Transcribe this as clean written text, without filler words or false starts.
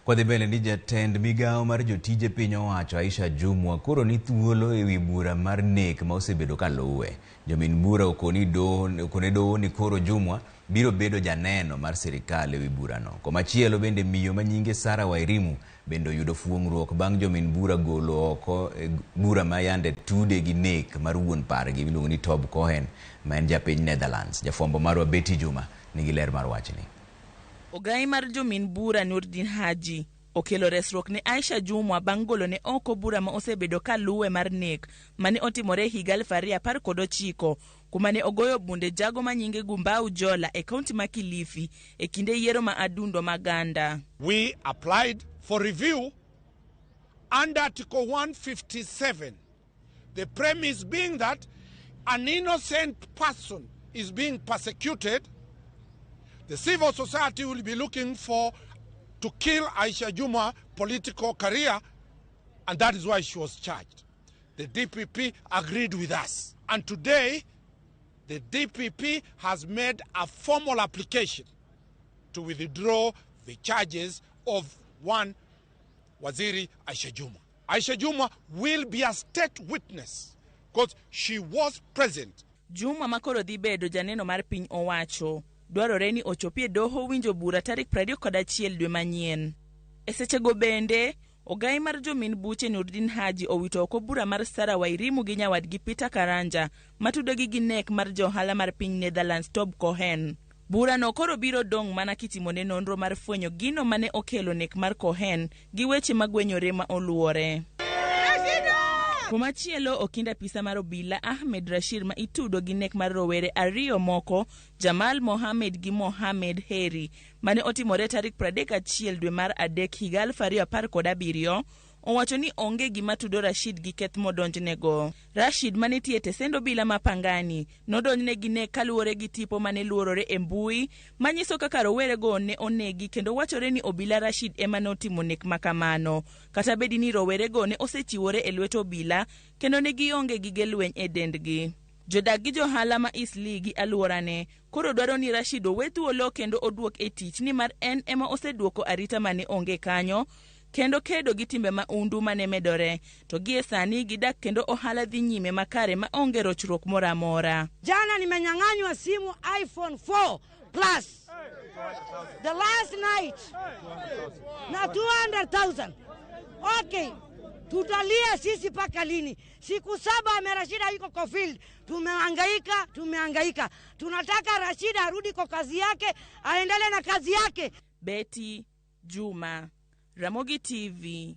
Kwadhi mbele ni jatend migawo mar jotije piny owacho Aisha Jumwa koro ni thuolo ewi bura mar nek ma osebedo ka luwe. Jomin bura okone doho ni koro Jumwa biro bedo janeno mar sirikal ewi burano. Komachielo bende miyo manyinge Sarah Wairimu bende oyudo fuong'ruok bang' jomin bura golo oko bura ma yande tude gi nek mar wuon pargi miluongo ni Tob Cohen ma en japiny Netherlands. Jafwambo marwa Betty Juma nigi ler mar wachni. Ogai mar jomin bura Nurdin Haji okelo resruok ne Aisha Jumwa bang' golo ne oko bura ma osebedo ka luwe mar nek mane otimore higa 2019 kuma ne ogoyo bunde jago manyinge Gumbau Jola e kaunti ma Kilifi e kinde yiero ma Adundo Maganda. We applied for review under Article 157. The premise being that an innocent person is being persecuted. The civil society will be looking for to kill Aisha Jumwa political career, and that is why she was charged. The DPP agreed with us. And today, the DPP has made a formal application to withdraw the charges of one Waziri Aisha Jumwa. Aisha Jumwa will be a state witness because she was present. Jumwa makoro dhi bedo janeno mar piny owacho. Dwarore ni ochopie doho winjo bura tarik 21 dwe manyien. E sechego bende, ogai mar jomin buche Nurdin Haji owito oko bura mar Sarah Wairimu gi nyawadgi Peter Karanja matudogi gi nek mar johala mar piny Netherlands Tob Cohen. Burano koro biro dong' mana kitimone nonro mar fwenyo gino mane okelo nek mar Cohen gi weche magwenyore ma oluwore. Komachielo, okinda apisa mar obila Ahmed Rashid ma itudo gi nek mar rowere ariyo moko Jamal Mohamed gi Mohamed Heri mane otimore tarik 31 dwe mar adek higa 2017 owacho ni onge gima tudo Rashid gi keth modonjnego. Rashid mane tie tesend obila ma Pangani nodonjne gi nek kaluwore gi tipo mane luorore e mbui manyiso kaka rowerego ne onegi kendo wachore ni obila Rashid ema notimo nek makamano. Kata bedi ni rowerego ne osechiwore e lwet obila kendo ne gionge gige lweny e dendgi. Jodak gi johala ma Eastleigh gi alworane koro dwaro ni Rashid owe thuolo kendo oduok e tich nimar en ema oseduoko arita mane onge kanyo kendo kedo gi timbe maundu mane medore. To gie sani gidak kendo ohala dhi nyime makare ma onge rochruok moro amora. Jana nimenyang'anywa simu iPhone 4 Plus the last night na 200,000. Okay, tutalia sisi paka lini? Siku 7 ame Rashida yuko kwa field. Tumehangaika, tumehangaika. Tunataka Rashida arudi kwa kazi yake, aendelee na kazi yake. Betty Juma, Ramogi TV.